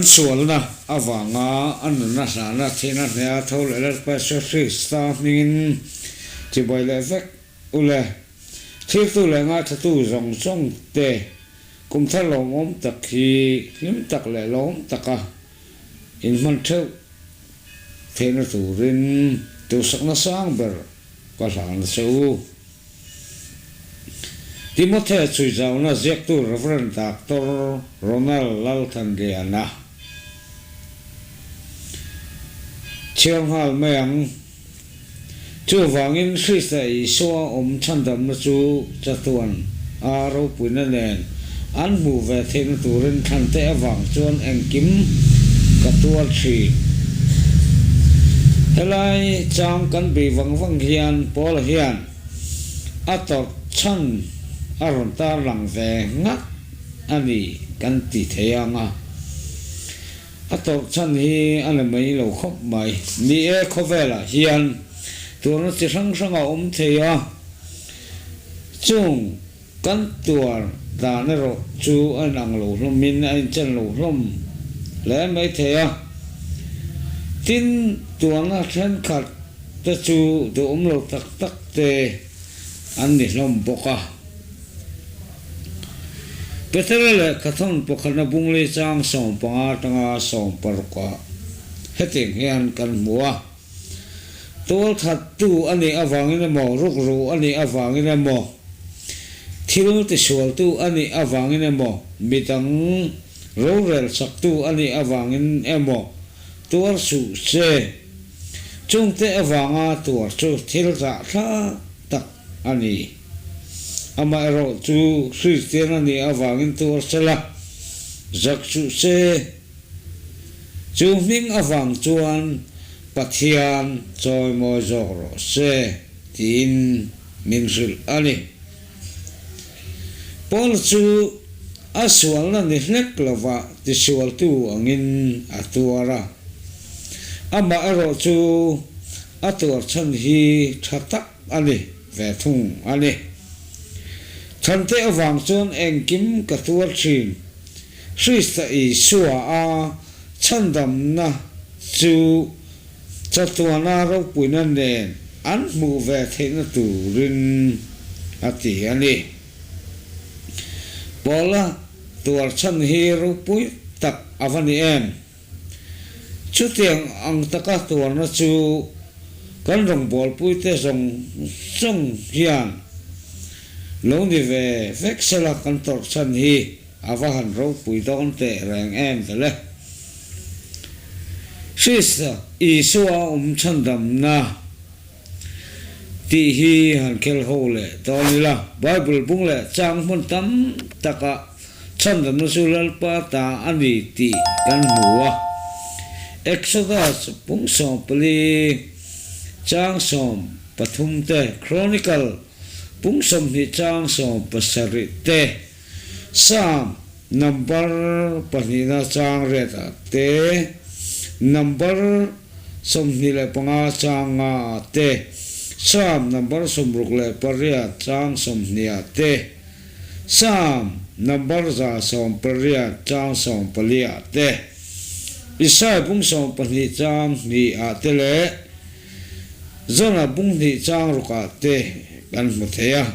sualna avanga a nunna hlahna thihna hnea tho leh Lalpa Isua Krista hmingin chibai leh vek u le. Thirtu leh ngaithlatu zawng zawng te kum thar lawmawm tak hi hlim tak leh lawm taka inhman theuh theihna turin duhsakna sang ber ka hlan a che u. Timothea chhuizauna ziaktu Rev. Doctor Ronald Lalthanliana chhiar nghal mai ang. Chuvangin Krista Isua awm chhandamna chu chatuan a ropuina nen an hmuh ve theihna turin thlante avang chuan engkim ka tuar thin. Helai chang kan bih vang vang hian Paula hian a tawrh chhan a rawn tarlang ve ngat a ni kan ti thei ang a. A tawrh chhan hi a la mai lo khawp mai. Ni e, khawvelah hian tuarna chi hrang hrang a awm thei a, chung kan tuar dan erawh chu a inang lo hlawmin a inchen lo hlawm hle mai thei a. Tin, tuarna thenkhat te chu duhawm lo tak tak te an ni hlawm bawk a. Petera leh Kathawn pakhatna bunglei chang 15 atanga 16 ah hetiang hian kan hmu a, Tualthattu a nih avangin emaw, rukru a nih avangin emaw, thil tisualtu a nih avangin emaw, midang rorel chaktu a nih avangin emaw tuar suh se. Chungte avanga tuar chu thil zahthlak tak a ni. Amaherawh chu Kristian a nih avangin tuar sela, zak suh se. Chu hming avang chuan Pathian chawimawi zawk rawh se tiin min hrilh a ni. Paul chu a sualna ni hlek lova tisualtu angin a tuar a. Amaherawh chu a tuar chhan hi tha tak a ni ve thung a ni. Thante avang chuan engkim ka tuar thin. Krista Isua a chhandamna chu chatuana ropuina nen an hmuh ve theihna turin a ti a ni. Paula tuar chhan hi ropui tak a va ni em? Chutiang ang taka tuarna chu kan rawngbawlpuite zawng zawng hian lo ni ve vek sela kan tawrh chhan hi a va han ropui dawn teh reng em vele. Krista Isua awm chhandamna tih hi han khel ho leh dawn ila, Bible bung leh chang hmun tam takah chhandamna chu Lalpa ta a ni tih kan hmu a. Exodus bung 14 chang 13 te, Chronicle bung 20 chang 17 te, Psalm number pahnihna chang riatah te, number 25 chang ngaah te, Psalm number 68 chang 20 ah te, Psalm number 118 chang 14 ah te, Isaiah bung 12 chang 2 ah te leh Jonah bung 2 chang 6 ah te kan hmu thei a.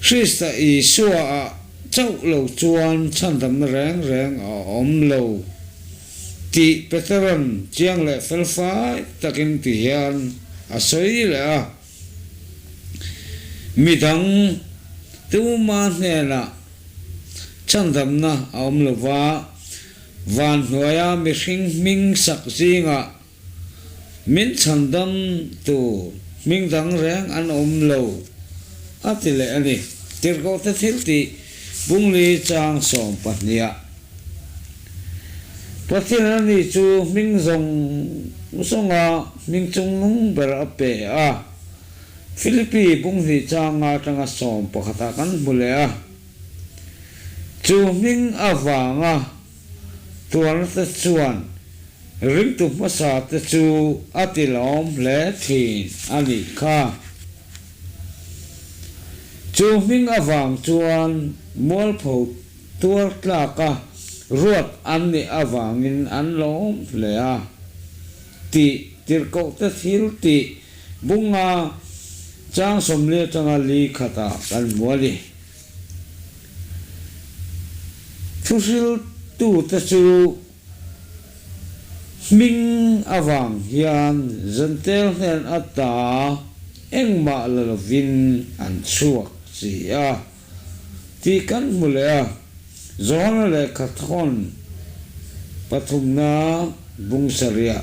Krista Isua ah chauh lo chuan chhandamna reng reng a awm lo tih Petera'n chiang leh felfai takin ti hian a sawi leh a. Midang tuma hnenah chhandamna a awm lo va, van hnuaia mihring hming sak zingah Min chhandam tur hming dang reng an awm lo, a ti leh a ni. Tirhkohte thil tih Bungli chang 12 ah Pathian a ni chu hming zawng zawnga hming chungnung ber a pe a. Philippi Bunghnih changa atanga 11 ah kan hmu leh a. Chu hming avanga Tuarna te chuan ringtu hmasa te chu a ti lawm hle thin a nih kha. Chu hming avang chuan mualpho tuar tlaka Ruat an nih avangin an lawm hle a tih tirhkohte thil tih bunga chang 40 atanga li khatah kan hmu a ni. Thuhriltute chu hming avang hian Zentel hnen ata engmah la lovin an chhuak si a tih kan hmu leh a. Johana lehkha thawn pathumna bung sarih.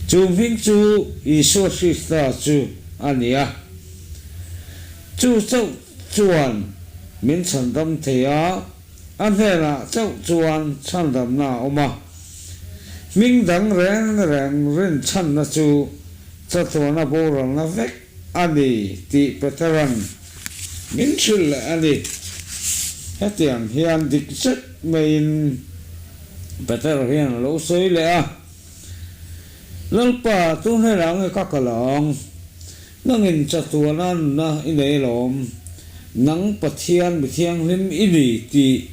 Chu hming chu Isua Krista chu a ni a. Chu chauh chuan min chhandam thei a, a hnenah chauh chuan chhandamna a awm a. Hming dang reng reng rinchhanna chu chatuana boralna vek a ni tih Petera'n min hrilh leh a ni. Hetiang hian dik zet maiin Petera hian a lo sawi leh a, Lalpa, tu hnenah nge ka kal ang? Nangin chatuana nuna i nei alawm, nang Pathian mi thianghlim i ni tih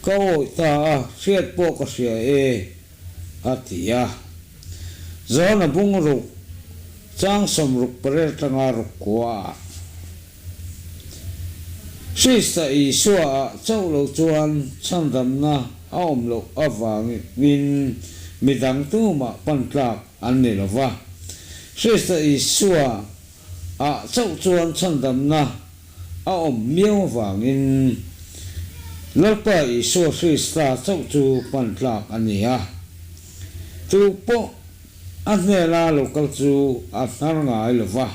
ka awih ta a, hriat pawh ka hria e, a ti a. Johana bung ruk chang 68 atanga ruk kua ah Krista Isua ah chauh lo chuan chhandamna a awm loh avangin midang tumah pan tlak an ni lo va. Krista Isua ah chauh chuan chhandamna a awm miau avangin Lalpa Isua Krista chauh chu pan tlak a ni a. Chu pawh a hnena lo kal chu a hnar ngai lo va,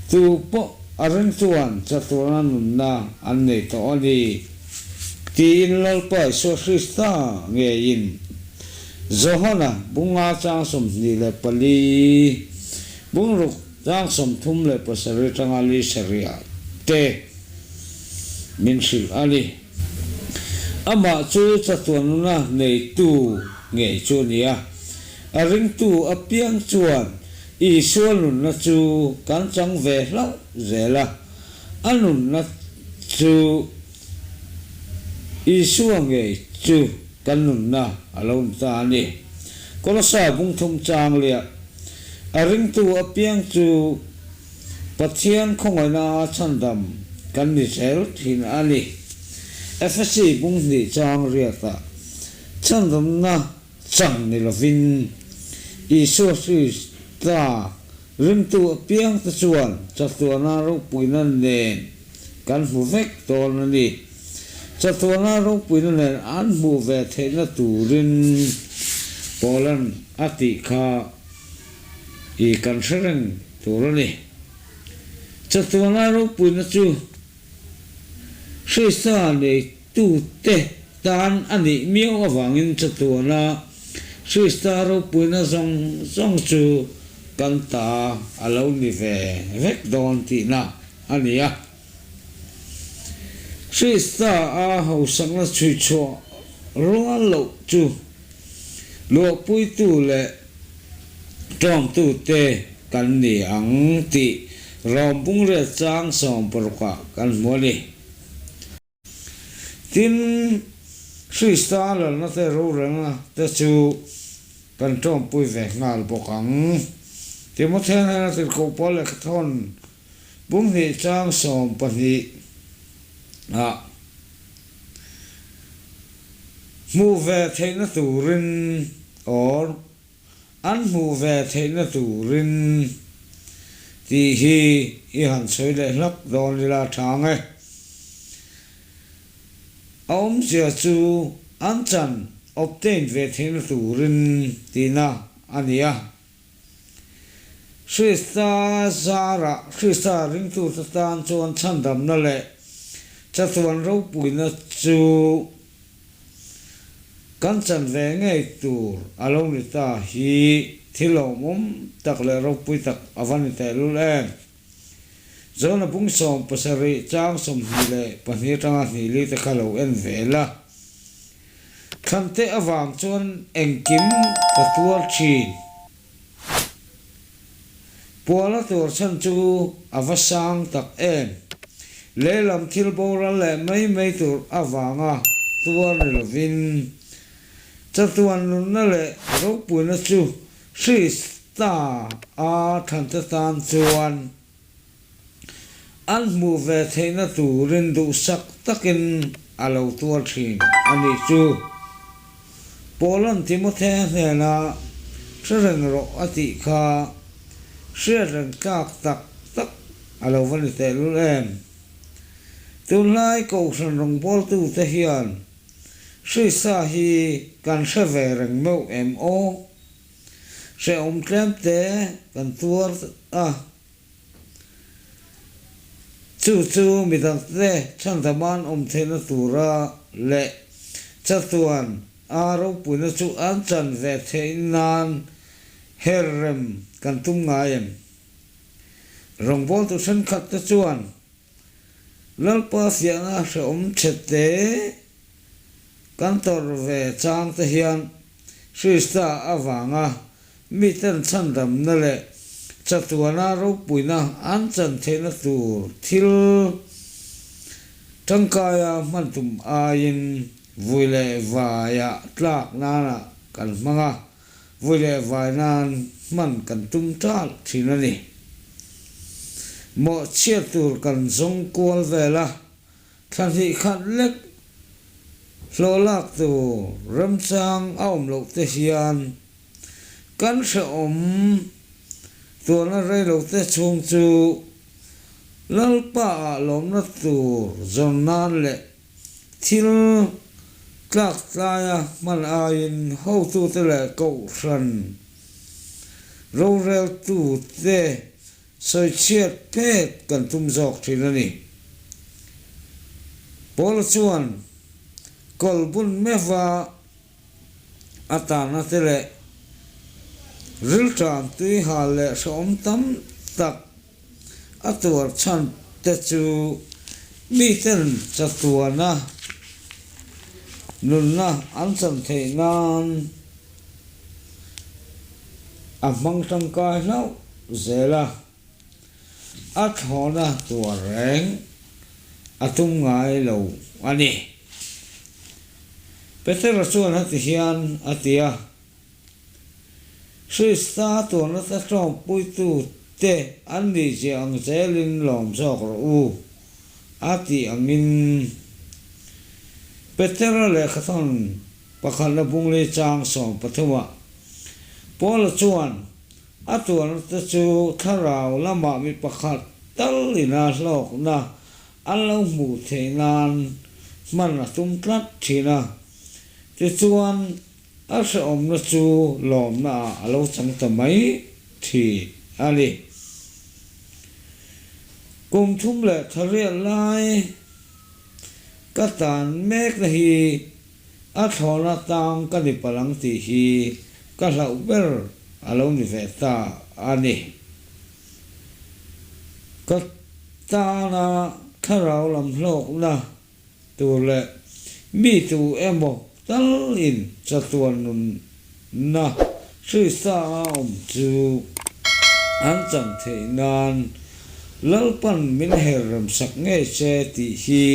chu pawh a ring chuan chatuana nunna an nei tawh a ni, tiin Lalpa Isua Krista ngeiin Johana bunga chang 24, bungruk chang 37 atanga li sarih ah te min hrilh a ni. Amah chu chatuan nuna neitu ngei chu a ni a, a ringtu apiang chuan Isua nunna chu kan chang ve hlauh zel a, a nunna chu Isua ngei chu kan nunna a lo ni ta a ni. Kolosa bungthum chang liah a ringtu apiang chu Pathian khawngaihna a chhandam kan ni zel thin a ni. Efesi bung hnih chang riatah chhandamna chang ni lovin Isua Krista ringtu apiangte chuan chatuana ropuina nen kan hmu vek dawn a ni. Chatuana ropuina nen an hmuh ve theihna turin Paula'n a tih kha I kan hre reng tur a ni. Chatuana ropuina chu Krista neitute tan a nih miau avangin chatuana Krista ropuina zawng zawng chu kan ta a lo ni ve vek dawn tihna a ni a. Krista a hausakna chhuichhuah rual loh chu luahpuitu leh ṭawngtute kan ni ang tih Rom bungriat chang 16 ah kan hmu a ni. Tin, Krista lalna te rorelna te chu kan ṭawngpui ve nghal bawk ang. Timothea hnena tirhkoh pawl lehkha thawn Bung hnih chang 12 ah hmuh ve theihna turin or an hmuh ve theihna turin tih hi i han sawi leh hlak dawn ila tha ang e. A awmzia chu an chan obtain ve theihna turin tihna a ni a. Krista zarah Krista ringtute tan chuan chhandamna leh chatuan ropuina chu kan chan ve ngei tur a lo ni ta hi thil lawmawm tak leh ropui tak a va ni tehlul em. Johna bung 17 chang 22 atanga hnih li te kha lo en ve la. Thlante avang chuan engkim ka tuar thin. Puala tur chhan chu a va sang tak em. Lehlam thil boral leh mai mai tur avanga. tuar ni lovin, chatuan nunna leh ropuina chu Krista a thlante tan chuan an hmuh ve theihna turin duhsak takin a lo tuar thin a nih chu. Paula'n Timothea hnena hre reng rawh a tih kha hriat reng tlak tak tak a lo va ni tehlul em? Tunlai Kohhran rawngbawltute hian Hrisa hi kan hre ve reng meuh em aw? Hrehawm tlemte kan tuar a. Chu chu midangte chhandaman awm theihna tura leh chatuan a ropuina chu an chan ve theih nan her rem kan tum ngai em? Rawngbawltu thenkhatte chuan Lalpa fiahna hrehawm chhete kan tawrh ve chang te hian Krista avanga miten chhandamna leh chatuana ropuina an chan theihna tur thil tangkaia hman tum aiin vui leh vaiah tlak nana kan hmang a. Vui leh vai nan hman kan tum ṭalh ṭhin a ni. Mawhchhiat tur kan zawng kual vel a, thla hnih khat lek hlawh lak tur remchang a awm loh te hian kan hrehawm tuarna rei lo te chhung chu Lalpa ah lawmna tur zawn nan leh Thil tlak tlaia hman aiin hotute leh kohhran roreltute sawichhiat pek kan tum zawk thin a ni. Paula chuan kawlbun meuha a tahna te leh rilṭam tuihal leh hrehawm tam tak A tuar chhan te chu miten chatuana nunna an chan theih nan a hmang tangkai hlauh zel a, a thlawna tuar reng a tum ngai lo a ni. Petera chuan heti hian a ti a. Krista tuarna te tlawmpuitute an nih zia ang zelin lawm zawk rawh u, a tih angin Petera lehkhathawn pakhatna bungli chang 13 ah Paula chuan a tuarna te chu thlarau lamah mi pakhat tal ina hlawkna an lo hmuh theih nan hman a tum tlat thin a, tichuan A hrehawmna chu lawmna ah a lo chang ta mai thin a ni. Kum thum leh thariat lai ka tan mekna hi a thlawna tang ka ni palh ang tih hi ka hlauh ber a lo ni ve ta a ni. Ka tana thlarau lam hlawkna Tur leh mi tu emaw tal in chatuan nunna Krista a awm chu an chan theih nan Lalpan min her remsak ngei che tih hi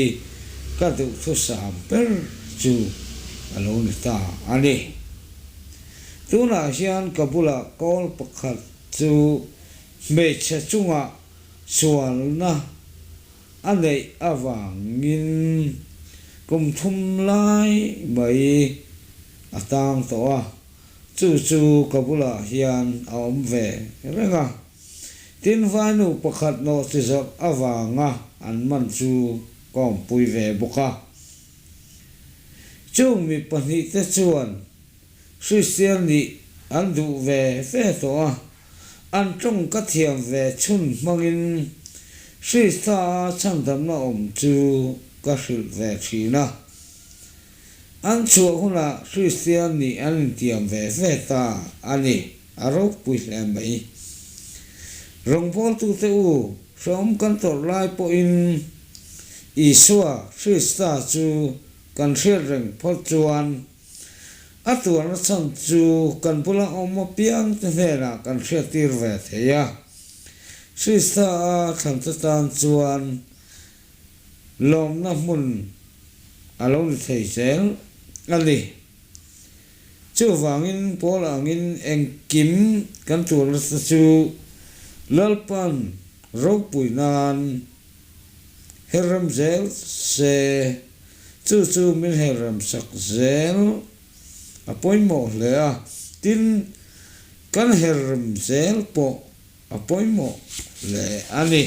ka duhthusam ber chu a lo ni ta a ni. Tunah hian ka bulah kawl pakhat chu hmeichhe chungah sualna A neih avangin kum thum lai mai a tang tawh a, chu chu ka bulah hian a awm ve reng a. Tin, vainu pakhat nawhchi zawrh avanga an man chu ka awmpui ve bawk a. Chung mi pahnihte chuan Kristian nih an duh ve ve tawh a, an tawng ka thiam ve chhun hmangin Krista-a chhandamna awm chu ka hrilh ve thin a. An chhuah hunah Kristian nih an intiam ve ve ta a ni, a ropui hle mai. Rawngbawltute u, hrehawm kan tawrh lai pawhin Isua Krista chu kan hriat reng phawt chuan, A tuarna chhan chu kan bula awm apiang te hnenah kan hriattir ve thei a. Krista a thlan te tan chuan lawmna hmun a. a lo ni thei zel a ni. Chuvangin Paul angin engkim kan tuar nasa chu Lalpan ropui nan herrem zel se, chu chu min herrem sak zel a pawimawh hle a, tin kan herrem zel pawh a pawimawh hle a ni.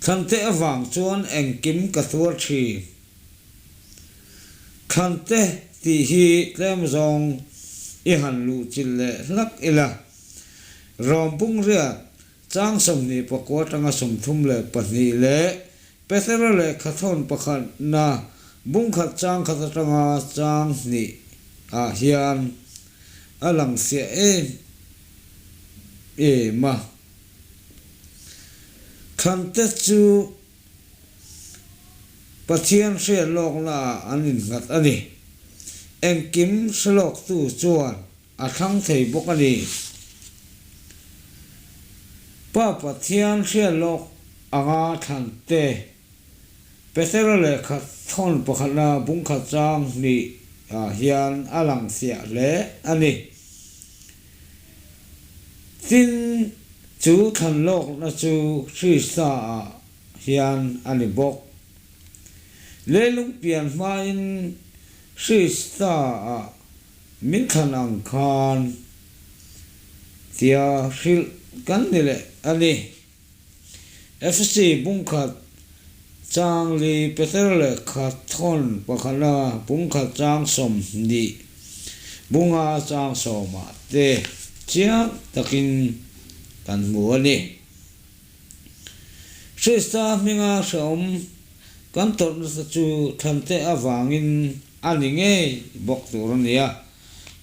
Thante avang chuan engkim ka tuar thin. Thante tih hi tlem zawng i han luh chilh leh hlak ila. Rawm Pungriat, chang 29 atanga 32 leh Petera lehkha thawn pakhatna bungkhat chang khat atanga chang hnih ah hian a lang fiah em em a. Thante chu Pathian hriat lawkna ah an innghat a ni. Engkim hre lawktu chuan a thlang thei bawk a ni. Pa Pathian hriat lawk anga thlan te, Petera lehkha thawn pakhatna bungkhat chang hnih ah hian a lang fiah hle a ni. Tin, chu thlan lawkna chu Krista ah hian a ni bawk. Leilung pian hmain Krista ah min thlan ang khan tia hrilh kan ni leh a ni. Efesi bungkhat chang li Peter lehkha thawn pakhata bungkhat chang 20 bunga chang sawmah te chiang takin kan hmu a ni. Krista hminga hrehawm kan tawrh nasa chu thlante avangin a ni ngei bawk tur a ni a,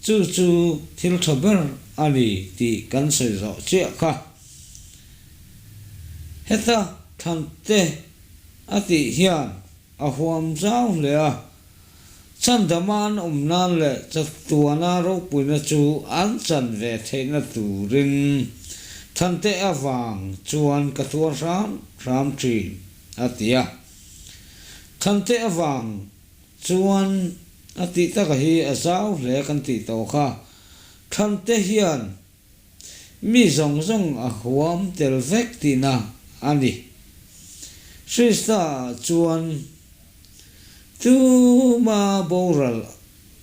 chu chu thil tha ber a ni tih kan sawi zawh chiah kha. Heta thlante a tih hian a huam zau hle a, Chhandama an awm nan leh chatuana ropuina chu an chan ve theihna turin Thante avang chuan ka tuar hram hram thin, a ti a. Thante avang chuan a tih taka hi a zau hle kan tih tawh kha. Thante hian Mi zawng zawng a huam tel vek tihna a ni. Krista chuan tuma boral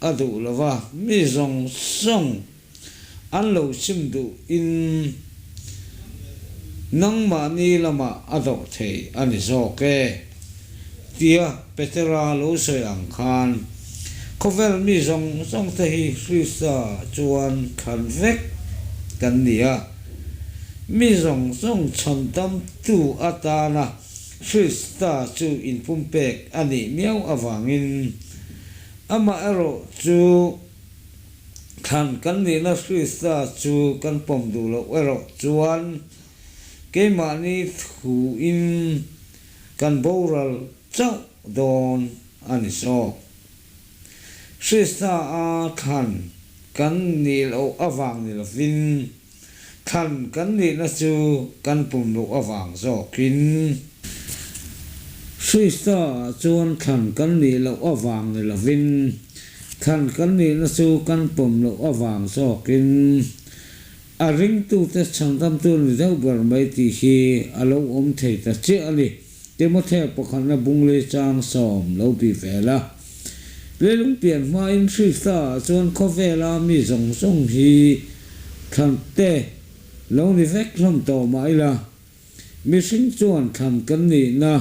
a duh lo va, mi zawng zawng an lo chim duhin nangmahni lamah a dawh thei a ni zawk e. Tia Petera lo sawi ang khan, khawvel mi zawng zawng te hi Krista chuan thlan vek kan ni a. Mi zawng zawng chhandamtu atana Krista chu inpumpek a nih miau avangin, amaherawh chu thlan kan nihna Krista chu kan pawm duh loh erawh chuan keimahni thuin Kan boral chauh dawn a ni zawk. Krista a thlan kan nih loh avang ni lovin, thlan kan nihna chu kan pum loh avang zawkin. Krista ah chuan thlan kan nih loh avang ni lovin, thlan kan nihna chu kan pawm loh avang zawkin. A ringtute chhandamtu ni deuh ber mai tih hi a lo awm thei ta chiah a ni. Timothea pakhatna bunglei chang sawm lo bih vel a. Leilung pian hmain Krista ah chuan khawvela mi zawng zawng hi thlante lo ni vek hlawm tawh mah ila, mihring chuan thlan kan nihna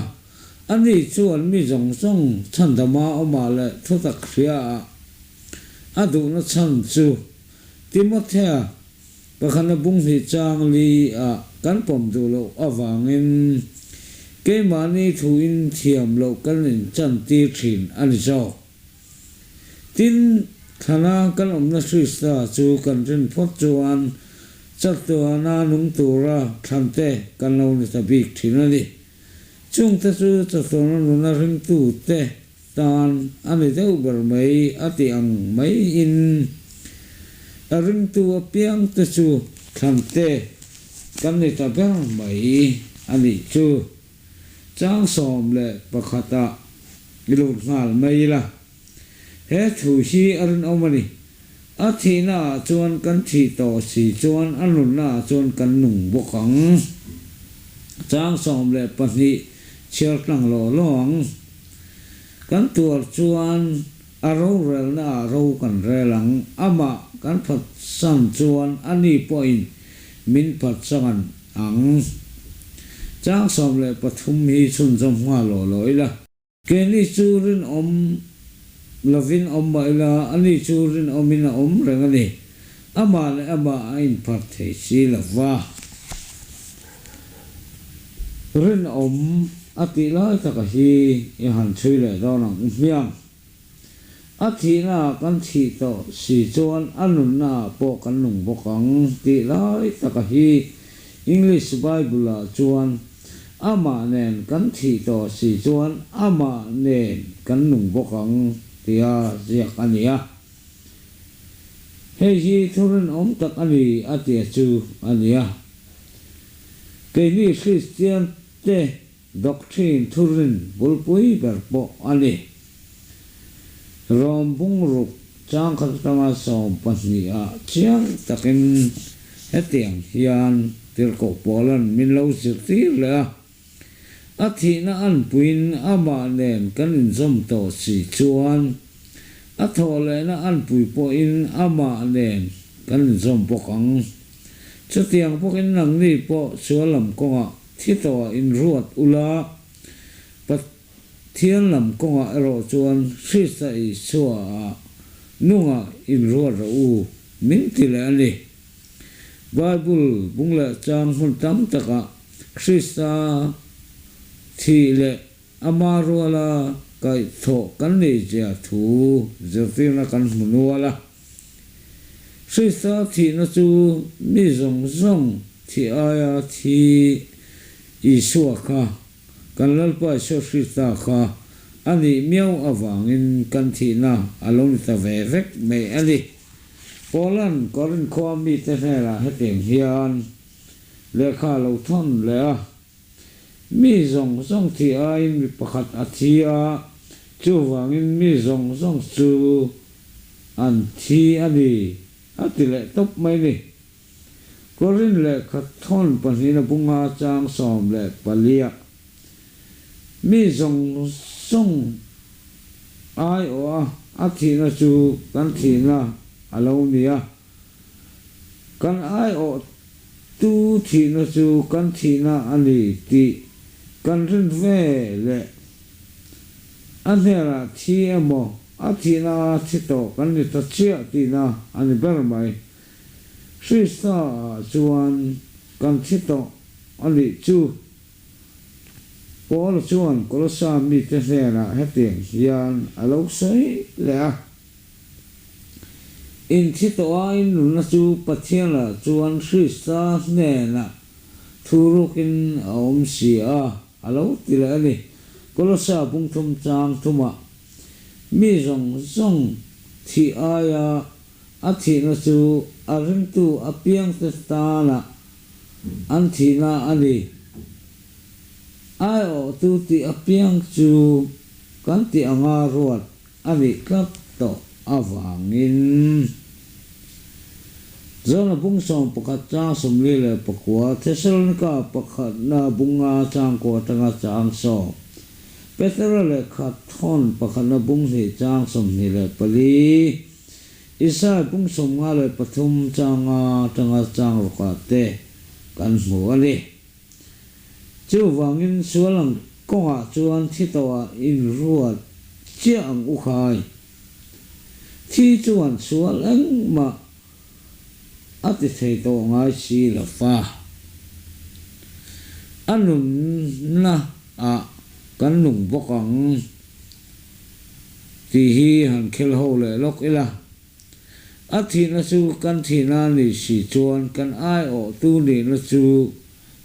a ni chuan mi zawng zawng chhandama awmah leh thutak hria ah a duhna chhan chu Timothea, pakhana bung hnih chang li ah kan pawm duh loh avangin keimahni thuin thiam loh kan inchan tir thin a ni zawk. Tin, thlana kan awmna Krista chu kan rin phawt chuan chatuana nung tura thlante kan lo ni ta bik thin a ni. Chungte chu chatuana nuna ringtute Tan a ni deuh ber mai a ti ang maiin a ringtu apiang te chu thlante kan ni ta ber mai a nih chu. Chang 11 ah. I lut nghal mai ila. He thu hi a rinawm a ni. A thihna ah chuan kan thih tawh si chuan a nunna ah chuan kan nung bawk ang. Chang 12 chhiar tlang law law ang. Kan tuar chuan a rorelna ah ro kan rel ang. Amah kan phatsan chuan ani pawhin min phatsangan ang. Chang 13 hi chhunzawm nghal law law ila. Keini chu rinawm lovin awm mah ila, ani chu rinawmin a awm reng a ni. Amah leh amah a inphat thei si lo va. Rinawm a tih lai taka hi i han chhui leh dawn ang u hmiang. A thihnaah kan thih tawh si chuan a nunnaah pawh kan nung bawk ang tih lai taka hi English Bible-ah chuan Amah nen kan thih tawh si chuan amah nen kan nung bawk ang tia ziak a ni a. Hei hi thu rinawm tak a ni a tia chu a ni a. Keini Kristian te Doctrine thurin bulpui ber pawh a ni. Rom bungruk changkhat atanga 12 ah chiang takin hetiang hian tirhkoh Paula'n min lo zirtir leh a, A thihna anpuiin amah nen kan inzawm tawh si chuan a thawhlehna anpui pawhin amah nen kan inzawm bawk ang. Chutiang bawkin nangni pawh sual lam kawngah Thi tawhah inruat ula, Pathian lam kawngah erawh chuan Krista Isua-ah nungah inruat rawh u, min ti leh a ni. Bible bung leh chang hmun tam takah Krista thih leh ama ruala kaihthawh kan neihzia thu zirtirna kan hmu nual a. Krista thihna chu mi zawng zawng thih aia thi Isua kha, kan Lalpa Isua Krista kha a nih miau avangin kan thihna a lo ni ta ve vek mai a ni. Paula'n Korinth khua mite hnenah hetiang hian lehkha a lo thawn leh a. Mi zawng zawng thih aiin mi pakhat a thi a, chuvangin mi zawng zawng chu an thi a ni, a ti leh tawp mai ni. Korinth lehkha thawn pahnihna bunga chang 14 ah, Mi zawng zawng aiawh a a thihna chu kan thihna a lo ni a, Kan aiawhtu thihna chu kan thihna a ni tih kan rin ve leh a hnenah thi emaw a thihna a thi tawh kan ni ta chiah tihna a ni ber mai. Krista ah chuan kan thi tawh a nih chu. Paula chuan Kolossa mite hnenah hetiang hian a lo sawi leh a. Inthi tawh a innunna chu Pathianah chuan Krista hnenah thurukin a awm si a, a lo ti leh a ni. Kolossa bungthum chang thumah mi zawng zawng thih aia a thihna chu a ringtu apiangte tanah an thihna a ni. Aiawhtu tih apiang chu kan tih anga ruat A nih tlat tawh avangin Jona bung 11 chang 49, Thesalonika pakhatna bunga chang kua atanga chang 10, Petera lehkha thawn pakhatna bung hnih chang 24, Isai bung 53 chang nga atanga chang rukah te kan hmu a ni. Chuvangin sual ang kawngah chuan thi tawhah inruat chiah ang u khai. Thi chuan sual engmah a ti thei tawh ngai si lo fa. A nunna ah kan nung bawk ang tih hi han khel ho leh lawk ila. A thihna chu kan thihna a nih si chuan kan aiawhtu nihna chu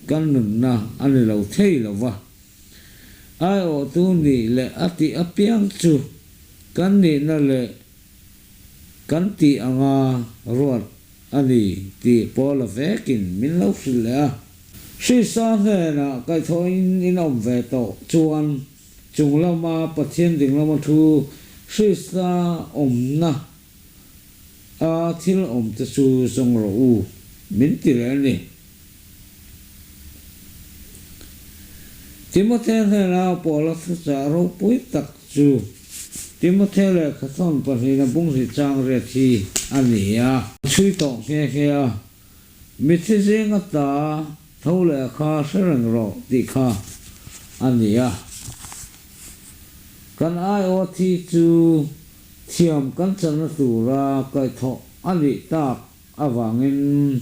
kan nunna a ni lo thei lo va. Aiawhtu nih leh a tih apiang chu kan nihna leh kan tih anga ruat a ni tih Paula vekin min lo hrilh leh a. Hrisa hnenah kaihthawhin in awm ve tawh chuan. Chung lama Pathian ding lama thu Krista awmna a thil awmte chu zawng rawh u, min ti leh a ni. Timothea hnena Paula thuchah ropui tak chu Timothea lehkhathawn pahnihna bunghnih chang riat hi a ni a. Chhui tawh nghe nghe a, Mitthi zing ata tho leh kha hre reng rawh tih kha a ni a. Kan IOT chu thiam kan channa tura kaihthawh a nih tak avangin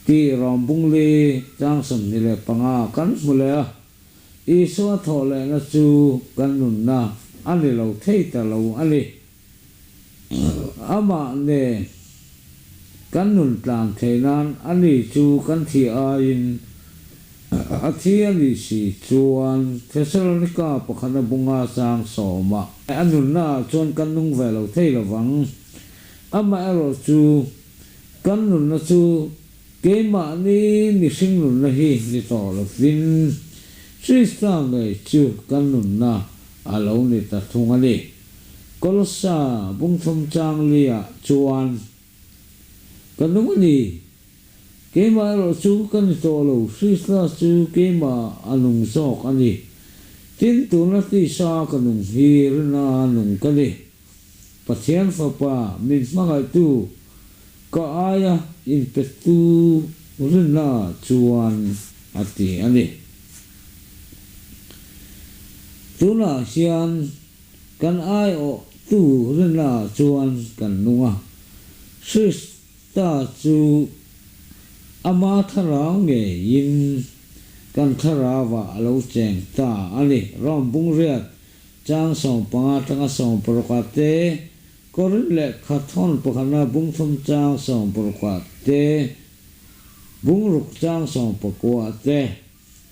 tih rawng bungli chang 25 kan hmu leh a. Isua thawh lehna chu kan nunna a ni lo thei ta lo a ni. Amah nen kan nun tlan theih nan ani chu kan thih aiin a thi a nih si chuan Thesalonika pakhata bunga chang sawmah a nunna ah chuan kan nung ve lo thei lo vang. Amaherawh chu kan nunna chu keimahni mihring nunna hi ni tawh lovin Krista ngei chu kan nunna a lo ni ta thung a ni. Kolossa bungthum chang liah chuan ka nung a ni. Keimah erawh chu ka ni tawh lo, Krista chu keimah a nung zawk a ni. Tin, tuna tisa ka nung hi rina nung ka ni. Pathian Fapa min hmangaihtu ka aia inpettu rinna chuan a ti a ni. Tunah hian Kan aiawhtu rinna chuan kan nung a, Krista chu ama thlarau ngeiin kan thlarauah a lo cheng ta a ni. Rom bungriat chang 15 atanga 16 ah te, Korinth lehkha thawn pakhatna bungthum chang 16 ah te, bungruk chang 19 ah te,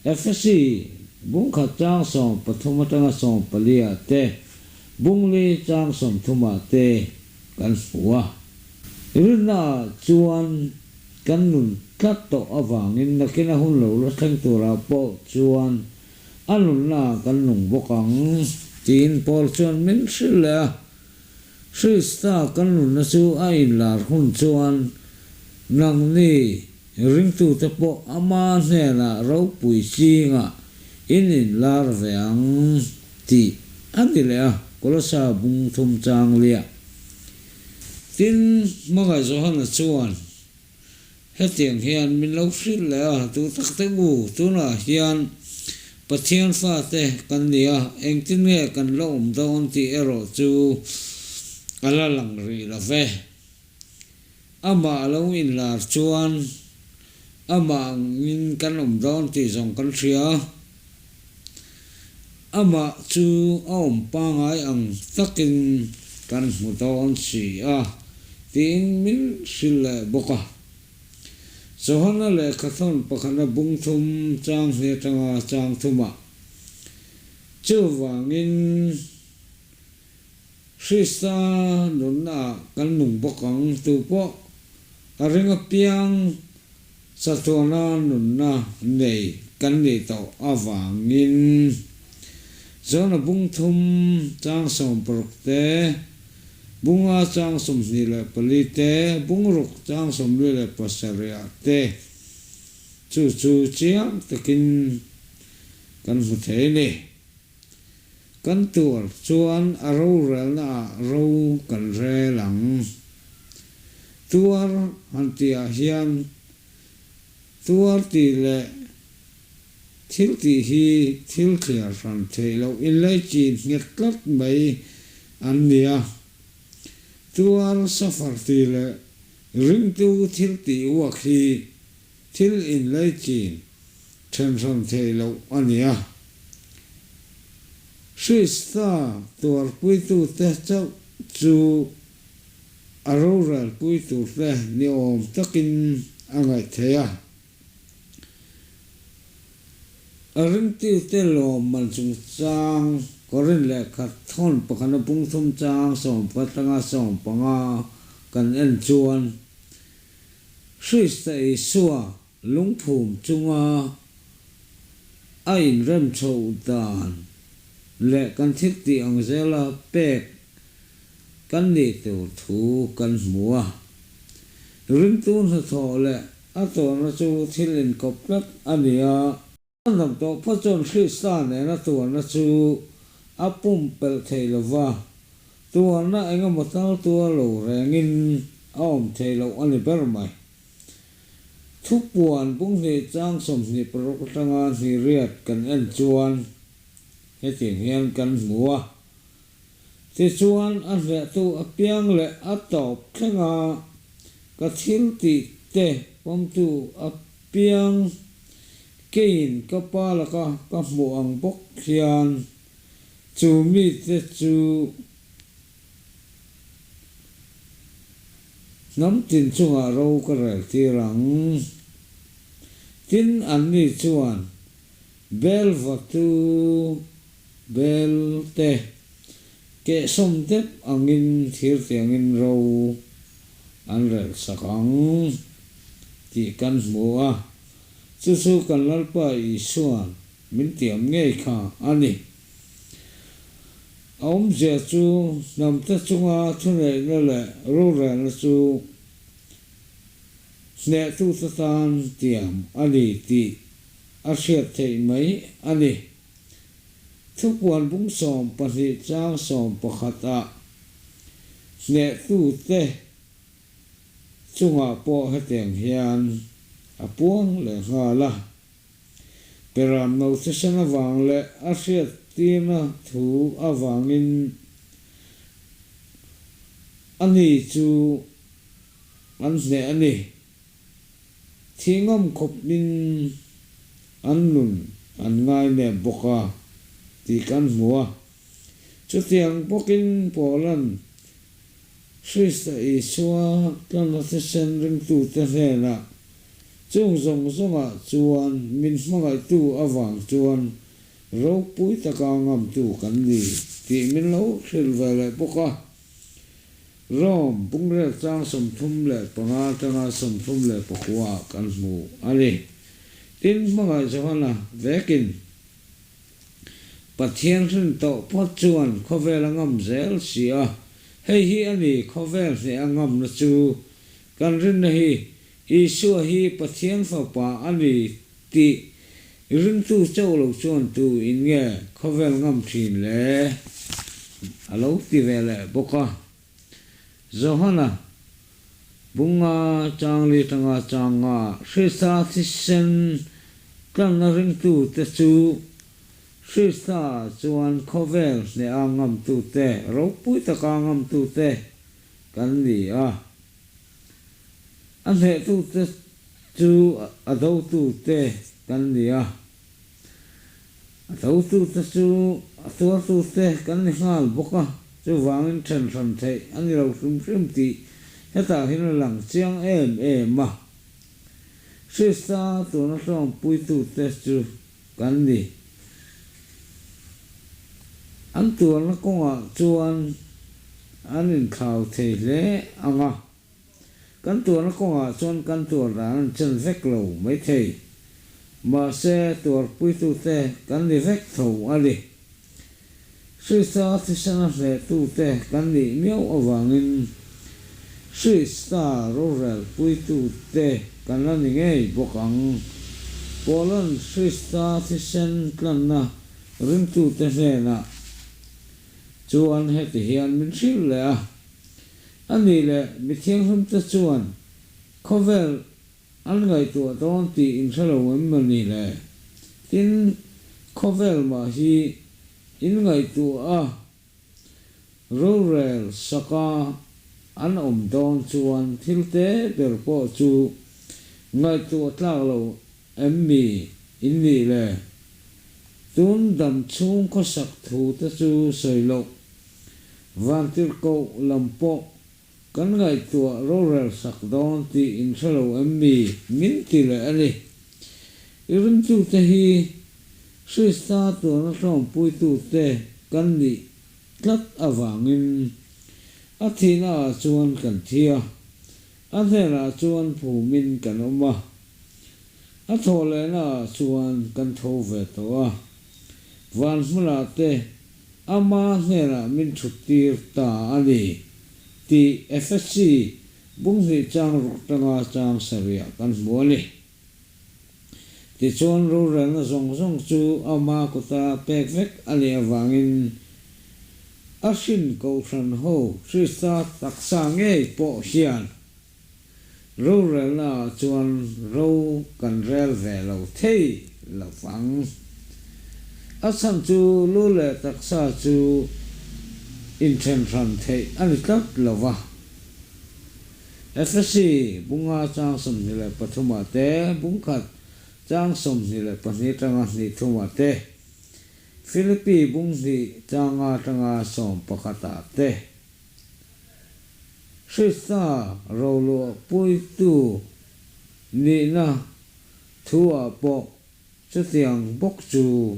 Efesi bung khat chang 13 atanga 14 ah te, bung li chang 30 ah te kan hmu a. Rinna ah chuan kan nun tlat tawh avangin nakina hun lo la thleng turah pawh chuan a nunna ah kan nung bawk ang tiin Paul chuan min hrilh leh a. Krista kan nunna chu a inlar hun chuan nangni Ringtute pawh ama hnenah ropui chingah in inlar ve ang tih a ni leh a, Kolosa bung thum chang liah. Tin, Hmangaih Johana chuan hetiang hian min lo hrilh leh a, Duh tak te u, tunah hian Pathian fate kan ni a, engtin nge kan la awm dawn tih erawh chu a la lang rih lo ve. Amah a lo inlar chuan amah angin kan awm dawn tih zawng kan hria. Amah chu a awm pangai ang takin kan hmu dawn si a tiin min hrilh leh bawk a. Johana lehkhathawn pakhata bung thum chang hnih atanga chang thumah chuvangin, Krista nunnaah kan nung bawk ang, tu pawh a ring apiang chatuana nunna nei kan nih tawh avangin. John-a bung thum chang 60 te, bunga chang 24 te, bung ruk chang 47 ah te chu chu chiang takin kan hmu thei a ni. Kan tuar chuan a rorelna ah ro kan rel ang. Tuar han tih ah hian tuar tih leh thil tih hi thil thliar hran theih loh inlaichin nghet tlat mai an ni a. Tuar suffer tih leh ringtu thil tih uak hi Thil inlaichin thenhran theih loh a ni a. Krista tuarpuitute chauh chu a rorelpui turte ni awm takin a ngaih theih a. A ringtute lawmman chungchang Korinth lehkha thawn pakhata bung thum chang 11 atanga 15 kan en chuan, Krista Isua lungphum chunga a inrem chhoh dan leh kan thiltih ang zela pek kan nih tur thu kan hmu a. Ringtu hnathawh leh a tuarna chu thil inkawp tlat a ni a. Chhandam tawh phawt chuan Krista nena tuarna chu a pumpelh thei lo va, tuarna engemaw tal tuar lo rengin a awm thei loh a ni ber mai. Thupuan bunghnih chang 26 atanga hnihriat kan en chuan hetiang hian kan hmu a, Tichuan a hnehtu apiang leh a tawp thlenga ka thil tih te pawmtu apiang keiin ka pa laka ka hmuh ang bawk hian chu mite chu Hnam tin chungah ro ka rel tir ang. Tin, anni chuan Bel vatu bel te kehsawm dep angin thir tiangin ro an rel sak ang tih kan hmu a, chu chu kan Lalpa Isua'n min tiam ngei kha a ni. A awmzia chu hnamte chunga thuneihna leh rorelna chu hnehtute tan tiam a ni tih a hriat theih mai a ni. Thupuan bung 12 chang 11 ah hnehtute chungah pawh hetiang hian a puang leh nghal a. Peram no thisen avang leh a hriattirna thu avangin ani chu an hneh a ni. Thih ngam khawpin an nun an ngainep bawk a tih kan hmu a. Chutiang bawkin Paula'n Krista Isua tlanna thisen ringtute hnenah chung zawng zawngah chuan min hmangaihtu avang chuan ropui taka ngamtu kan ni tih min lo hrilh ve leh bawk a. Rome bungrel chang 35 atanga 39 ah kan hmu a ni. Tin, hmangaih Johana vekin Pathian hrin tawh phawt chuan khawvel a ngam zel si a, hei hi a ni khawvel hneh a ngamna chu. Kan rinna hi Isua hi Pathian Fapa a ni tih ringtu chauh lo chuan tu in nge khawvel ngam thin le? A lo ti ve leh bawk a. Johana bunga chang li tanga changa Krista thisen tlanna ringtute chu Krista chuan khawvel hneha ngamtute, ropui taka ngamtute kan ni a. A hnehtute chu a dotute kan ni a. A totute chu a tuartute kan ni nghal bawk a, chuvangin then hran theih a ni lo hrim hrim tih hetah hian a lang chiang em em a. Krista tuna tlawmpuitute chu kan ni. An tuarna kawngah chuan an inthlau thei hle ang a. Kan tuarna kawngah chuan kan tuar dan an chen vek lo maithei. Mahse, tuarpuitute kan ni vek tho a ni. Krista thisena hnehtute kan nih miau avangin Krista rorelpuitute kan la ni ngei bawk ang. Paula'n Krista thisen tlanna ringtute hnenah chuan heti hian min hrilh leh a. A nih leh mi thianghlimte chuan khawvel an ngaihtuah dawn tih in hre lo em maw ni le? Tin, khawvel mah hi in ngaihtuah a, rorel saka an awm dawn chuan thil te ber pawh chu ngaihtuah tlak lo em mi in nih le? Tun dam chhung khawsak thu te chu sawi loh Vantirhkoh lam pawh kan ngaihtuah rorel sak dawn tih in hre lo em mi? Min ti leh a ni. I ringtute hi Krista tuana tlawmpuitute kan nih tlat avangin a thihna ah chuan kan thi a, a hnenah chuan phumin kan awm a, a thawhlehna ah chuan kan tho ve tawh a, van hmunah te. Ama hnenah min thuttir ta a ni tih Efesi bung hnih chang ruk tanga chang sarihah kan hmu a ni. Tichuan rorelna zawng zawng chu ama kuta pek vek a nih avangin a hrin kohhran ho Krista taksa ngei pawh hian Rorelna ah chuan ro kan rel ve lo thei lo vang. A chhan chu lu leh taksa chu inthen hran theih a ni tlat lo va. Efesi bunga chang 23 ah te, bungkhat chang 22 tanga hnih thumah te, Philippi bung hnih changa tanga sawmpakhat ah te, Krista roluahpuitu nihna thu-ah pawh chutiang bawk chu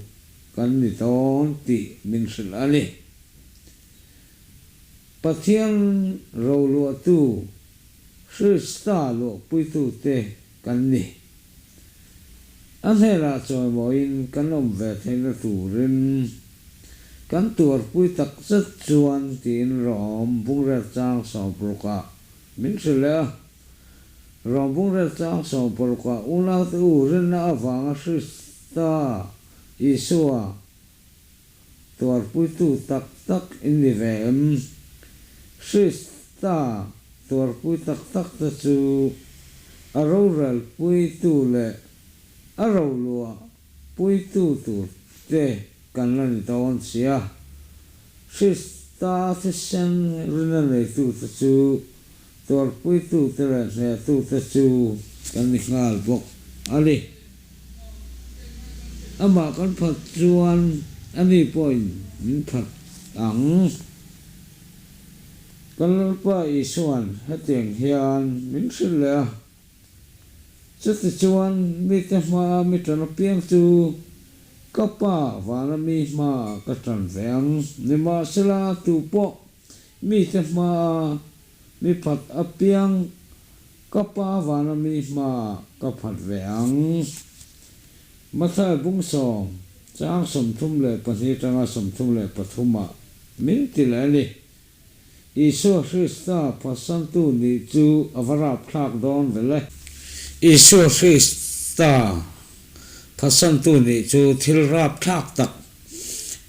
kan ni dawn tih min hrilh a ni. Pathian roluahtu Krista luahpuitute kan ni. A hnenah chawimawiin kan awm ve theihna turin kan tuarpui tak zet chuan tiin Rom bungrel chang sawmparukah min hrilh leh a. Rom bungrel chang sawmparukah unaute u rinna avanga Krista Isua Tuarpuitu tak tak in ni ve em? Krista tuarpui tak tak te chu a rorelpuitu leh a roluah puitu tur te kan la ni dawn sia. Krista thisen rina neitu te chu Tuarpuitute leh hnehtute chu kan ni nghal bawk a ni. Amah kan phat chuan ani pawhin min phat ang. Kan Lalpa Isua'n hetiang hian min hrilh leh a, Chutichuan mite hmaa mi ṭan apiang chu ka Pa vana mi hmaah ka ṭan ve ang. Nimahsela, tupawh Mite hmaa mi phat apiang ka pa vana mi hmaa ka phat ve ang. Mathai bung sawm, chang 32 tanga 33 ah min ti leh a ni. Isua Krista phatsantu nih chu a va rapthlak dawn ve le. Isua Krista phatsantu nih chu thil rapthlak tak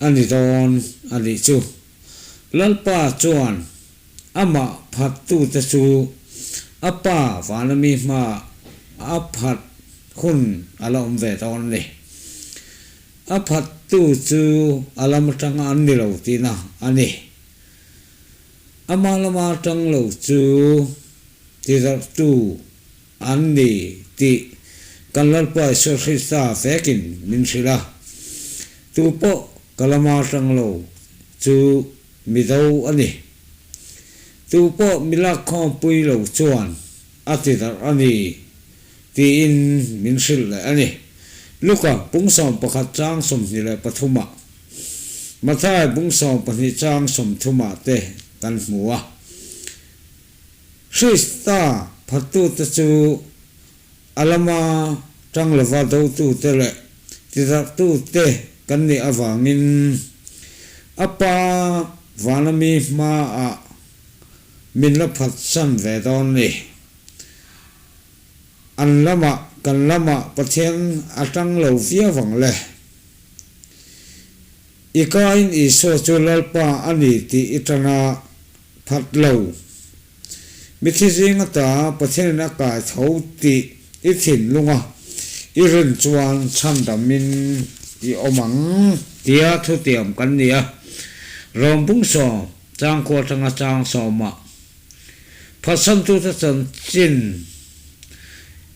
a ni dawn a nih chu. Lalpa chuan amah phattute chu a Pa vana mi hmaah a phat hun a la awm ve dawn a ni. A phattu chu a lam atang an ni lo tihna a ni. Ama lama atang lo chu tidarhtu an ni tih kan Lalpa Isua Krista vekin min hrilh a. Tupawh ka lama tang lo chu mi do a ni. Tupawh mi lakkhawmpui lo chuan a ti darh a ni tiin min hrilh leh a ni. Luka bung 11 chang 23 ah, Mathai bung 12 chang 30 ah te kan hmu a. Krista phattute chu A lama tang lova dotute leh tidarhtute kan nih avangin a pa vana mi hmaah min la phatsan ve dawn a ni. An lamah kan lamah Pathian a tang lo viau ang le. I kain Isua chu Lalpa a ni tih i tana phat lo. Mithi zing ata Pathianin a kai tho tih i thinlunga i rin chuan chhandamin i awm ang tia thutiam kan ni a. Rom bung sawm chang khua atanga chang sawmah phatsantute chanchin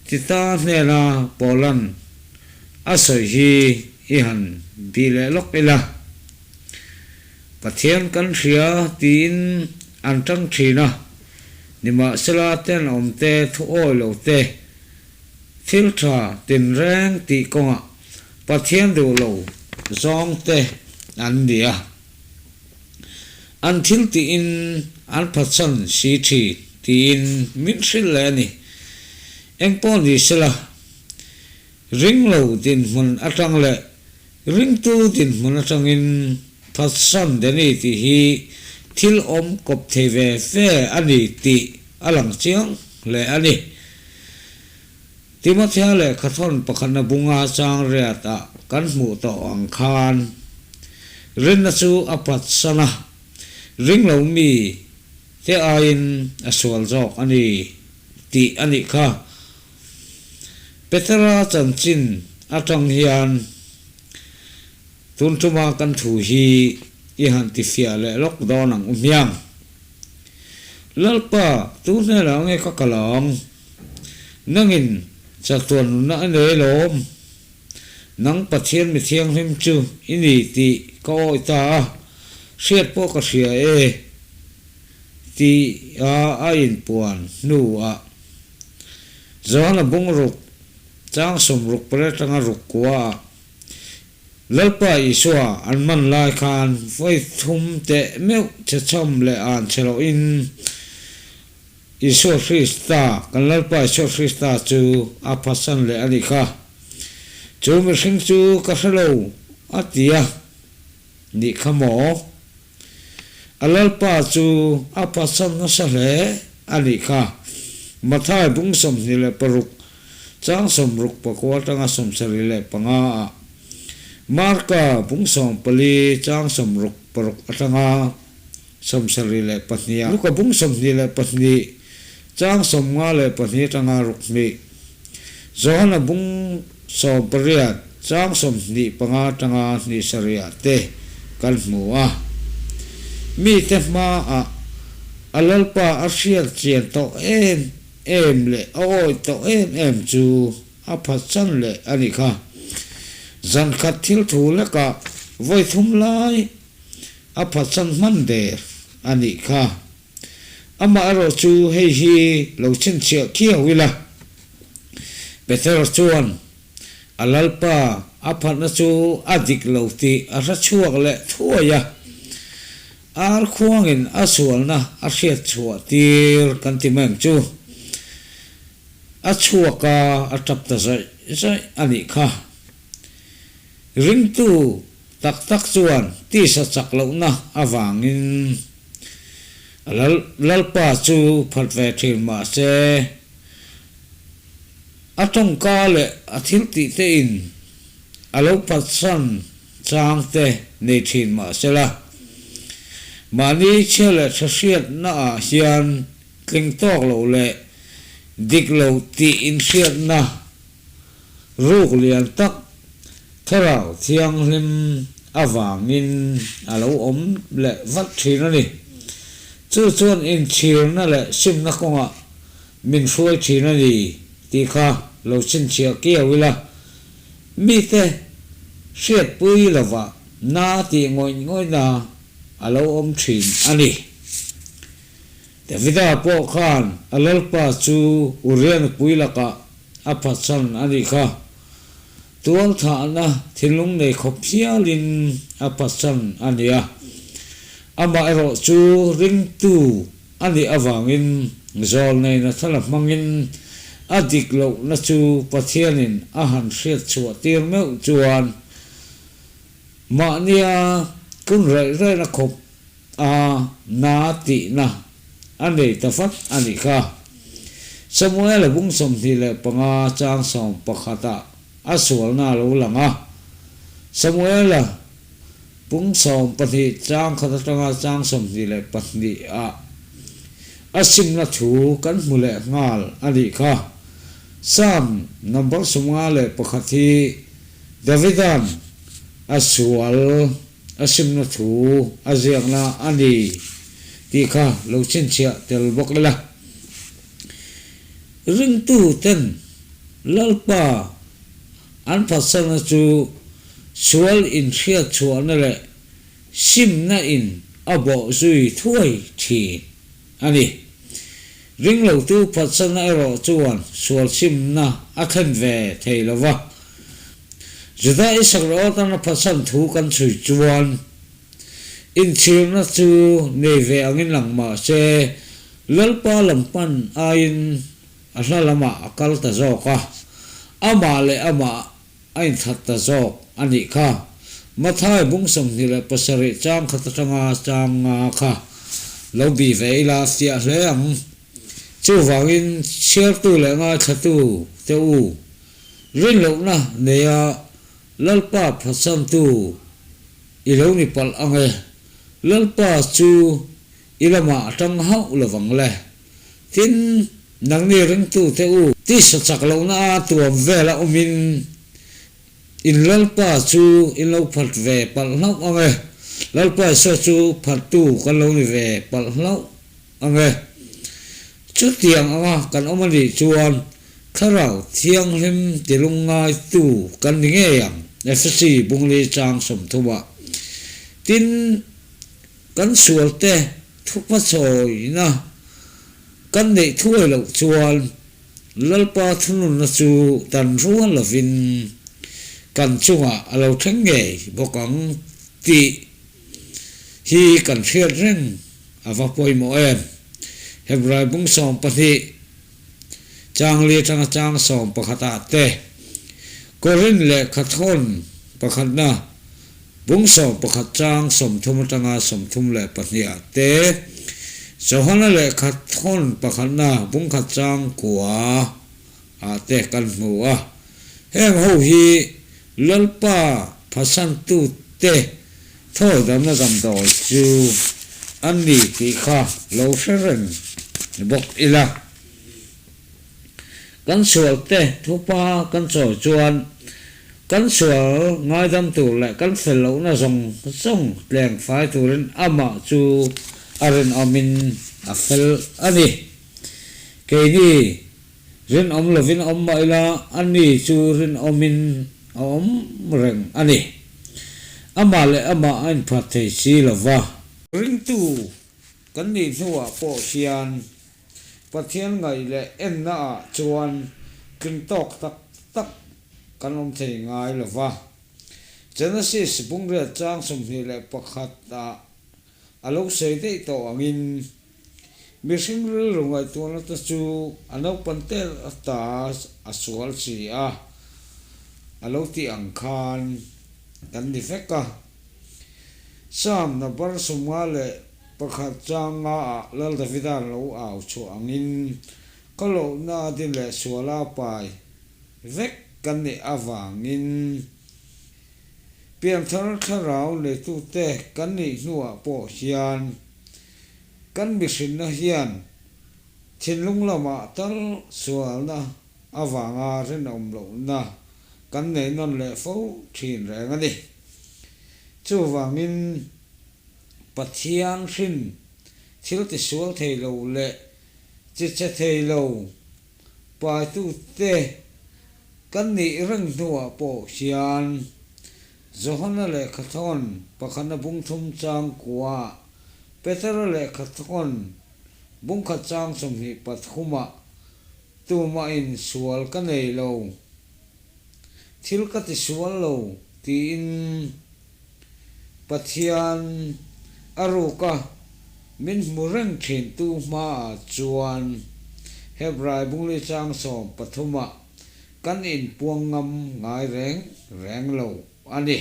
Tita hnena Paulan a sawi hi i han bih leh lawk ila. Pathian kan hria tiin an tang thin a, nimahsela tenawm te, thuawi lo te, thil tha tinreng tih kawngah Pathian duh lo zawng te an ni a. An thil tiin an phatsan si thin tiin min hrilh leh a ni. Engpawh ni sela, ring lo dinhmun atang leh ringtu dinhmun atangin. phatsan Danny tih hi thil awm kawp thei ve ve a ni tih a lang chiang hle a ni. Timothea lehkhathawn pakhatna bunga chang riat ah kan hmuh tawh ang khan rinna chu a phatsan a, ring lo mi te aiin a sual zawk a ni tih a nih kha. Petera chanchin atang hian tun tuma kan thu hi i han tifiah leh lawk dawn ang u hmiang. Lalpa, tu hnenah nge ka kal ang? Nangin chatuan nunna a nei lawm. Nang Pathian mi thianghlim chu i ni tih ka awih ta a, hriat pawh ka hria e tih a a inpuan hnuah Johana bungruk chang sawmruk pariat atanga ruk kuaah Lalpa Isua an man lai khan vawi thum teh meuh che chhawm leh an che lohin Isua Krista, kan Lalpa Isua Krista chu a phatsan leh a nih kha. Chu mihring chu ka hre lo a ti a nih kha maw? A Lalpa chu a phatsan nasa hle a nih kha. Mathai bung 26, chang 69 atanga 75 ah, Marka bung 14, chang 66 atanga 72 ah, Luka bung 22, chang 52 atanga 62, Johana bung 18, chang 25 atanga 27 ah te kan hmu a. Mite hmaah a Lalpa a hriat chian tawh em em leh a awih tawh em em chu a phatsan leh a nih kha. Zan khat thil thu lekah vawi thum lai a phatsan hman der a nih kha. Amah erawh chu hei hi lo chhinchhiah khiau ila. Petera chuan a Lalpa a phatna chu a dik lo tih a hre chhuak leh thuai a, ar khuangin a sualna a hriat chhuah tir kan ti mai ang chu. A chhuak a, a tap ta zaih zaih a nih kha. Ringtu tak tak chuan tisa chak lohna avangin Lalpa chu phat ve thin mah se, a tawngka leh a thiltih te in a lo phatsan chang te nei thin mah sela, mahni chhia leh tha hriatna ah hian tling tawk lo leh dik lo tih inhriatna Ruk lian tak Thlarau Thianghlim avangin a lo awm leh vat thin a ni. Chu chuan inchhirna leh simna kawngah min hruai thin a ni tih kha lo chhinchhiah kiau ila, mite hriatpui lovah na tih ngawih ngawihna a lo awm thin a ni. Davida pawh khan a Lalpa chu Uria nupui lakah a phatsan a nih kha. Tualthahna thinlung nei khawp hialin a phatsan a ni a. Amah erawh chu ringtu a nih avangin zawlneina thala hmangin a dik lohna chu Pathianin a han hriat chhuah tir meuh chuan mahnia kun raih raihna khawp A na tihna a nei ta vat a nih kha. Samuela bung 25 chang 11 ah a sualna a lo lang a. Samuela bung 12 chang khat atanga chang 22 ah a simna thu kan hmu leh nghal a nih kha. Psalm number 51 hi Davida'n a sual A simna thu a ziakna a ni tih kha lo chhinchhiah tel bawk ila. Ringtu ten Lalpa an phatsanna chu sual inhriat chhuahna leh simna in a bawh zui thuai thin a ni. Ringlotu phatsanna erawh chuan sual simna a thlen ve thei lo va. Juda Isakriawtana phatsan thu kan chhui chuan inchhirna chu nei ve angin lang mah se, Lalpa lam pan aiin a hla lamah a kal ta zawk a, amah leh amah a inthat ta zawk a nih kha. Mathai bung 27 chang khat atanga chang nga kha lo bih ve ila fiah hle ang. Chuvangin chhiartu leh ngaithlatu te u, rinlohna neia Lalpa phatsantu i lo ni palh ang e, Lalpa chu i lamah a tang hauh lovang le. Tin, nangni ringtute u, tisa chak lohna a tuam vela awmin in Lalpa chu in lo phat ve palh hlauh ang e, Lalpa Isua chu phattu kan lo ni ve palh hlauh ang e. Chutiang anga kan awm a nih chuan Thlarau Thianghlim tilungngaitu kan ni ngei ang, Efesi Bungli chang 30 ah. Tin, kan sualte thuhmachhawina kan neih thuai loh chuan Lalpa thununna chu dan rual lovin kan chungah a lo thleng ngei bawk ang tih hi kan hriat reng a va pawimawh em. Hebrai bung 12 Changli atanga chang 11 ah te, Korin lehkhathawn pakhatna bung 11 chang 30 atanga 32 ah te, Johana lehkhathawn pakhatna bung khat chang kua ah te kan hmu a. Heng ho hi Lalpa phatsantute thawidamna damdawi chu an ni tih kha lo hre reng bawk ila. Kan sualte thupa kan chawi chuan kan sual ngaidam tur leh kan fel lohna zawng zawng tleng fai turin amah chu a rinawmin a fel a ni. Keini Rinawm lovin awm mah ila, ani chu rinawmin a awm reng a ni. Amah leh amah a inphat thei si lo va. Ringtu kan nih hnuah pawh hian Pathian ngaih leh ennaah chuan tling tawk tak tak kan awm thei ngai lo va. Genesis bungriat chang 21 ah A lo sawi daih tawh angin, mihring rilru ngaihtuahna te chu a naupan tel ata a sual si a, a lo tih ang khan kan ni vek a. Psalm number 51 chang nga ah Lal Davida'n lo au chhuah angin, Ka lohna a din leh suala pai vek kan nih avangin, Pianthar thlarau neitute kan nih hnuah pawh hian kan mihrinna hian thinlung lamah tal sualna avanga rinawm lohna kan nei nawn leh fo thin reng a ni. Chuvangin Pathian hrin thil tisual thei lo leh chiche thei lo paitute Kan nih reng hnuah pawh hian Johana lehkhathawn pakhatna bung thum chang kuaah, Petera lehkhathawn bung khat chang 23ah tumahin sual ka nei lo, thil ka ti sual lo tiin Pathian a ruka min hmu reng thintu hmaah chuan Hebrai bungli chang 13ah kan inpuang ngam ngai reng reng lo a ni.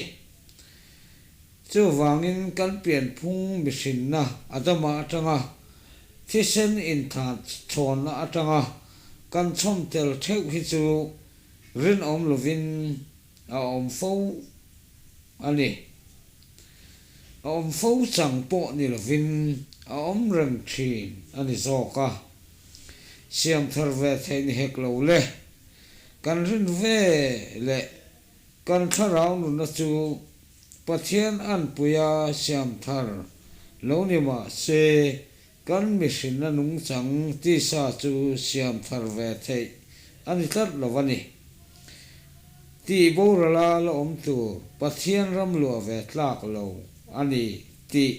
Chuvangin kan pianphung mihrinna Adama atanga thisen inthat chhawnna atanga kan chhawm tel theuh hi chu rinawm lovin a awm fo a ni. A awm fo chang pawh ni lovin a awm reng thin a ni zawk a. Siam thar ve theih ni hek lo le. Kan rin ve leh kan thlarau nunna chu Pathian anpuia siam thar lo ni mah se kan mihrinna nungchang tisa chu siam thar ve theih a ni tlat lo a ni. Tih borala la awm tur Pathian ram luah ve tlak lo a ni tih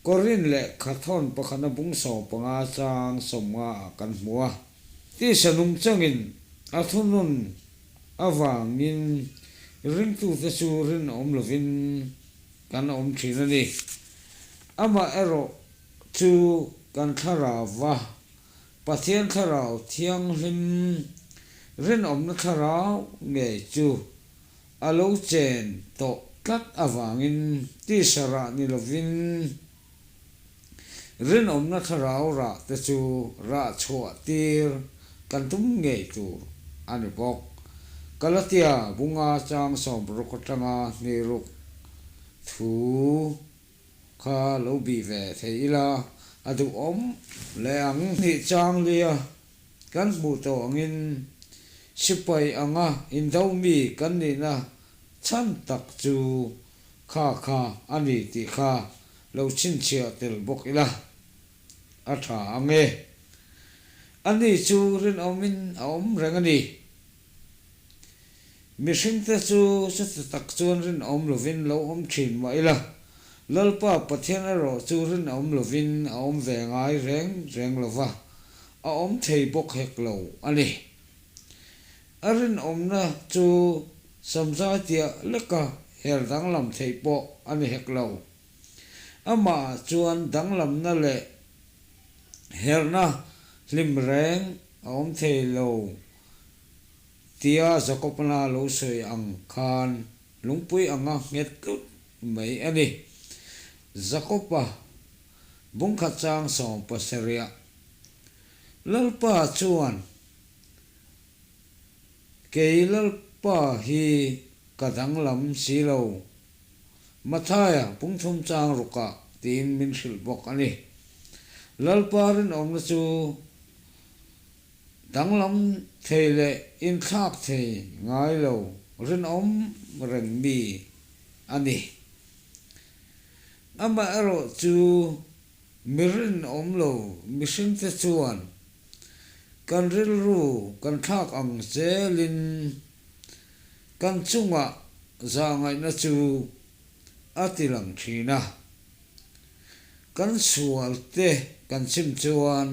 Korin lehkhathawn pakhatna bung 15 chang 50 ah kan hmu a. Tisa nungchangin a thunun avangin ringtute chu rinawm lovin kan awm thin a ni. Amah erawh chu kan thlarau va, Pathian thlarau thianghlim rinawmna thlarau ngei chu a lo chen tawh. tlat avangin tisa rah ni lovin rinawmna thlarau rah te chu rah chhuah tir kan tum ngei tur a ni bawk. Galatia bunga chang 60 atanga hniruk thu kha lo bih ve thei ila a duhawm leh ang. Hnih chang lia kan hmuh tawh angin sipai anga indo mi kan nihna chhan tak chu kha kha a ni tih kha lo chhinchhiah tel bawk ila a tha ang e. Ani chu rinawmin a awm reng a ni. Mihringte chu chuti tak chuan rinawm lovin lo awm thin mah ila, Lalpa Pathian erawh chu rinawm lovin a awm ve ngai reng reng lova, a awm thei bawk hek lo a ni. A rinawmna chu samzai tiah leka her danglam theih pawh a ni hek lo. Amah chuan danglamna leh herna hlim reng a awm thei lo. Tia Jakobna lo sawi ang khan lungpui anga nghet tlut mai a ni. Jakoba bungkhat chang 70 Lalpa chuan, Kei Lalpa hi ka danglam si lo, Mathaia bungthum chang rukah tiin min hrilh bawk a ni. Lalpa rinawmna chu Danglam thei leh inthlak thei ngai lo rinawm reng mi a ni. Amaherawh chu mi rinawm lo mihringte chuan kan rilru kan thlak ang zelin kan chungah zahngaihna chu a tilang thin a. Kan sualte kan chim chuan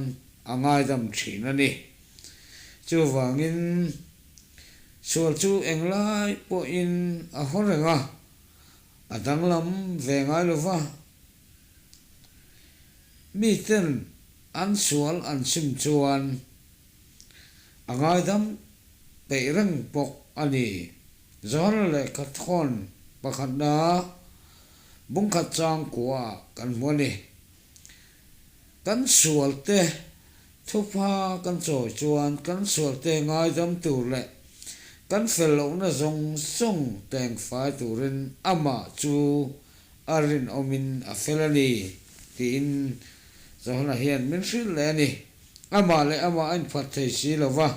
a ngaidam thin a ni. Chuvangin sual chu englai pawhin a haw reng a, a danglam ve ngai lo va. Miten an sual an chim chuan a ngaidam peih reng bawk a ni. Johana lehkha thawn pakhatna bungkhat chang kuaah kan hmu a ni. Kan sualte thupha kan chawi chuan kan sualte ngaidam tur leh kan fel lohna zawng zawng tengfai turin amah chu a rinawmin a fel a ni tiin Johana hian min hrilh leh a ni. Amah leh amah a inphat thei si lo va,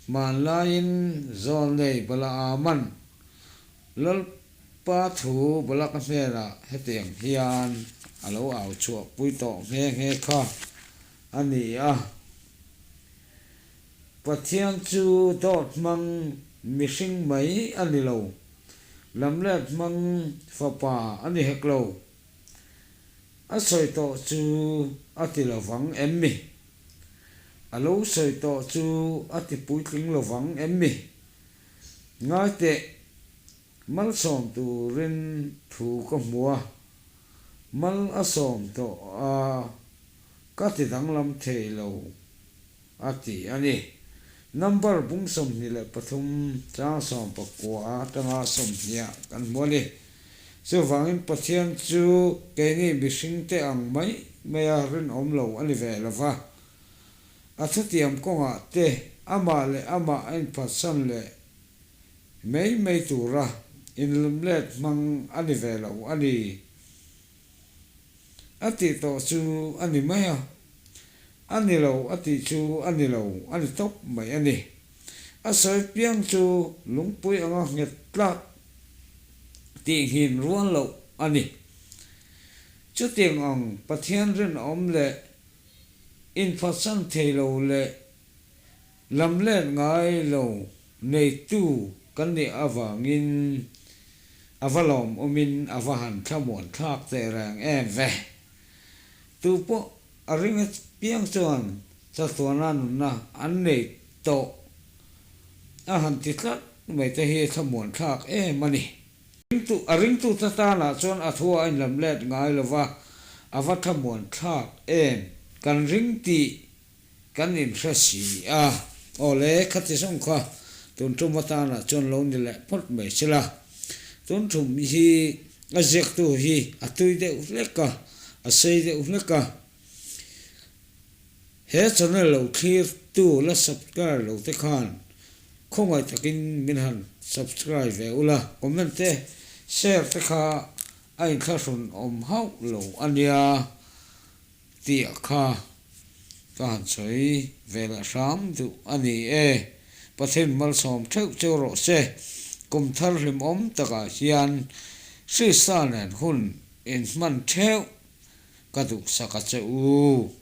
hmanlaiin Zawlnei Balaama'n Lal Pa thu Balaka hnenah hetiang hian a lo au chhuah pui tawh nghe nghe kha a ni a, Pathian chu dawt hmang mihring mai a ni lo, lamlet hmang fapa a ni hek lo. A sawi tawh chu a ti lovang em mi? A lo sawi tawh chu a ti puitling lovang em mi? Ngai teh, Malsawm turin thu ka hmu a, mal a sawm tawh a, ka ti danglam thei lo a ti a ni. Number bung 23 chang 19 atanga 20 ah kan hmu a ni. Chuvangin Pathian chu keini mihringte ang mai maia rinawm lo a ni ve lo va, a thutiam kawngah te amah leh amah a inphatsan leh Mai mai tura inlumlet hmang a ni ve lo a ni. A tih tawh chu a ni mai a, a ni lo a tih chu a ni lo a ni tawp mai a ni. A sawi piang chu lungpui anga nghet tlak tih nghin rual loh a ni. Chutiang ang Pathian rinawm leh inphatsan thei lo leh Lamlet ngai lo neitu kan nih avangin a va lawmawmin a va han thlamuan thlak teh reng em ve. Tu pawh a ring apiang chuan chatuana nunna an nei tawh a han ti tlat mai te hi thlamuan thlak em a ni. A ringtute tanah chuan a thu a inlamlet ngai lova a va thlamuan thlak em. Kan ring tih Kan inhre si a, aw le, khati zawng kha tun tum atana chuan lo ni leh phawt mai sela. Tun thum hi a ziaktu hi a tui deuh hlek a, a sei deuh hlek a. He channel lo thlir tu la subscribe lo te khan khawngaih takin min han subscribe ve ula, comment te share te kha a inthlahrun awm hauh lo a nia tih kha ka han sawi ve leh hram duh a ni e. Pathian malsawm theuh cheu rawh se, kum thar hlimawm takah hian Krista nen hun inhman theuh ka duhsak a che u.